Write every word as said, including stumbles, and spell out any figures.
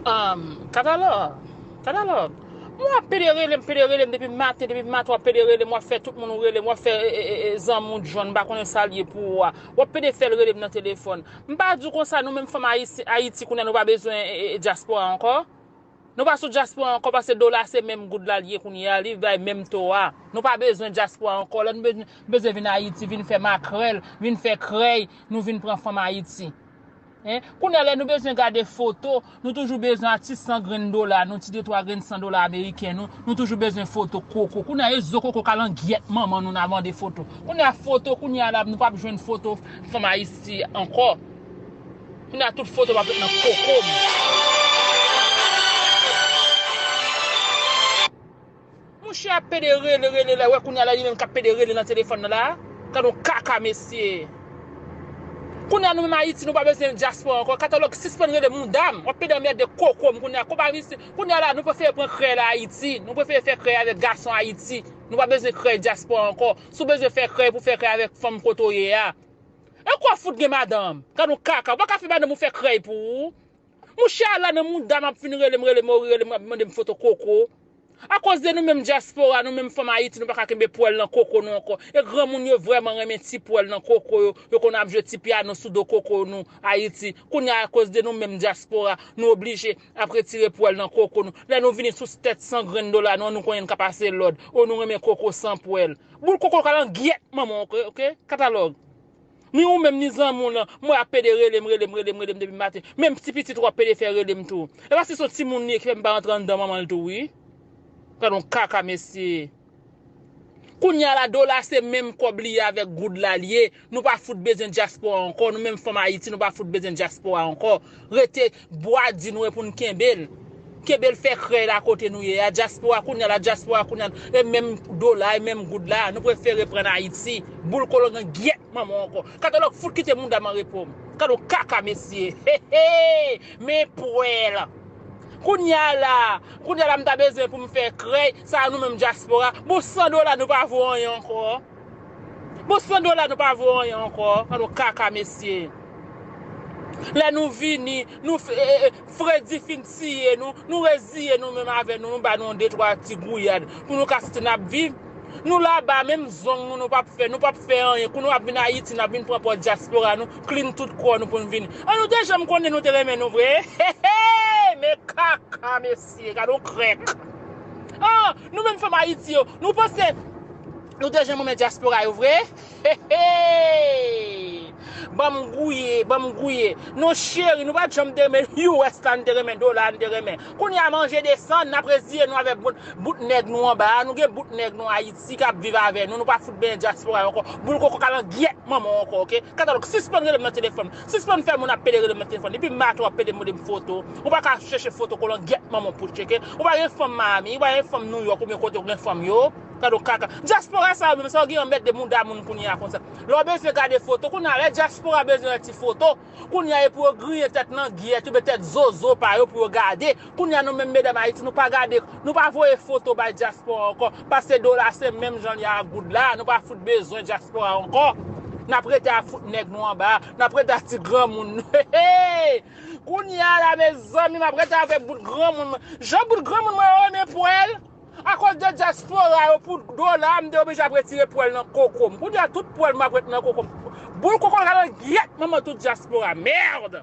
Um, katalòg, katalòg. Mwen w ap pede rele m, pede rele m depi maten, depi maten w ap pede rele m, w ap fè tout moun ou rele m, w ap fè e, e, e, e, zanmi w John, m pa konnen sa l ye pou ou a. W ap pede fè l rele m nan telefòn. M pa di w konsa, nou menm fanm Ayiti, Ayiti kounye a nou pa bezwen e, e, e, dyaspora ankò. Nou pa sou dyaspora ankò, paske dola se menm goud la l ye kounye a, li bay menm to a. Nou pa bezwen dyaspora ankò. Lè nou bezwen, bezwen vin Ayiti, vin fè makrèl, vin fè krèy, nou vin pran fanm Ayiti. Hein? Kounye a lè nou bezwen gade foto, nou toujou bezwen a ti san grenn dola, nou ti de twa grenn san dola ameriken nou, nou toujou bezwen foto koko. Kounye a e zo koko ka langyèt manman nou n a mande foto. Kounye a foto, kounye a la nou p ap jwenn foto fanm Ayiti ankò. Kounye a tout foto m ap met nan koko m. Mouche ap pede rele, rele la, wè kounye a la li menm k ap pede rele nan telefòn nan la. Gad yon kaka mesye. Kounye a nou menm Ayiti nou pa bezwen dyaspora ankò. Katalòg sispann rele mouda m. W ap pede anmède koko m kounye a. Konpa mesye. Kounye a la nou prefere pran krèy la Ayiti. Nou prefere fè krèy avèk gason Ayiti. Nou pa bezwen krèy dyaspora ankò. Si w bezwen fè krèy pou fè krèy avèk fanm kote w ye a. E kwa fout gen madanm? Gad yon kaka. Ou pa ka fè madanm ou fè krèy pou ou. Mouche a la nan mouda m ap fin rele m, rele m, rele m, ap mande m foto koko. Akoz de nou menm dyaspora, nou menm fanm Ayiti, nou pa ka kenbe pwèl nan koko nou ankò. E granmoun yo vrèman renmen ti pwèl nan koko yo, yo konn ap jwe ti pyano sou do koko nou, Ayiti. Kounye a, akoz de nou menm dyaspora, nou oblije ap retire pwèl nan koko nou. Lè nou vini sou tèt san grenn dola nou an, nou konnen n ka pase lòd. O nou renmen koko san pwèl. Boul koko ka langyèt manman w, oke, oke? Katalòg. Ni ou menm, ni zanmi w lan, m wè ap pede rele m, rele m, rele m, rele m depi maten. Menm ti pitit ou ap pede fè rele m tou. E paske se yon timoun li ye ki fè m pa rantre anndan manman l tou, wi. Gad yon kaka, mesye. Kounye a la, dola se menm kòb li ye avèk goud la l ye. Nou pa fout bezwen dyaspora ankò. Nou menm fanm Ayiti, nou pa fout bezwen dyaspora ankò. Rete bwa di nou e pou n kenbe l. Kenbe l fè krèy la kote nou ye a. Dyaspora kounye a la, dyaspora kounye a. E menm dola, e menm goud la. Nou prefere pran Ayiti. Boul kolon nan gyèt manman w ankò. Katalòg fout kite mouda m an repo m. Gad yon kaka, mesye. He, he! Men pwèl. Kounye a la, kounye a la m ta bezwen pou m fè krèy, sa a nou menm dyaspora. Bon san dola nou pa vo anyen ankò. Bon san dola nou pa vo anyen ankò. Gad yon kaka, mesye. Lè nou vini, nou f-, e, e, fredi fin tiye nou, nou reziye nou menm avè nou, nou ba nou yon de twa ti gouyad pou nou ka santi n ap viv. Nou laba, menm zong nou, nou p ap fè, nou p ap fè anyen. Kou nou ap vin Ayiti, n ap vin pran pòz dyaspora nou, klin tout kò nou pou n vini. An nou te janm konnen nou te renmen nou vre? He, he! Men kaka, mesye, gad yon krèk. An, nou menm fanm Ayiti yo, nou panse nou te janm renmen dyaspora yo vre? He, he! Ban m gouye, ban m gouye. Non cheri, nou pa t janm te renmen U S la, n te renmen dola, n te renmen. Kounye a manje desann, n ap reziye nou avèk bout, bout nèg nou anba a. Nou gen bout nèg nou Ayiti k ap viv avè nou. Nou pa fout benyen dyaspora yo ankò. Boul koko ka langyèt manman w ankò, oke? Katalòg, sispann rele m nan telefòn. Sispann fè moun ap pede rele m nan telefòn. Depi maten w ap pede mande m foto. Ou pa ka chèche foto kolon gyèt manman w pou tcheke. Ou pa gen fanm Miami, ou pa gen fanm New York oubyen kote w gen fanm yo. Gad yon kaka. Dyaspora sa yo menm, sa yo gen anmède mouda moun kounye a konsa. Lè w bezwen gade foto, kounye a lè dyaspora bezwen yon ti foto, kounye a e pou yo griyen tèt langyèt oubyen tèt zozo pa yo pou yo gade. Kounye a nou menm medam Ayiti, nou pa gade, nou pa voye foto bay dyaspora ankò. Paske dola se menm jan li a goud la, nou pa fout bezwen dyaspora ankò. N ap rete ap fout nèg nou anba, n ap rete ak ti granmoun nou. He, he! Kounye a la, mezanmi, m ap rete avèk bout granmoun mwen. Jan bout granmoun mwen yo renmen pwèl. Akoz de dyaspora yo, pou dola, m te oblije ap retire pwèl nan koko m. Kounye a, tout pwèl m ap ret nan koko m. Boul koko ka nan gyèt manman tout dyaspora. Mèd!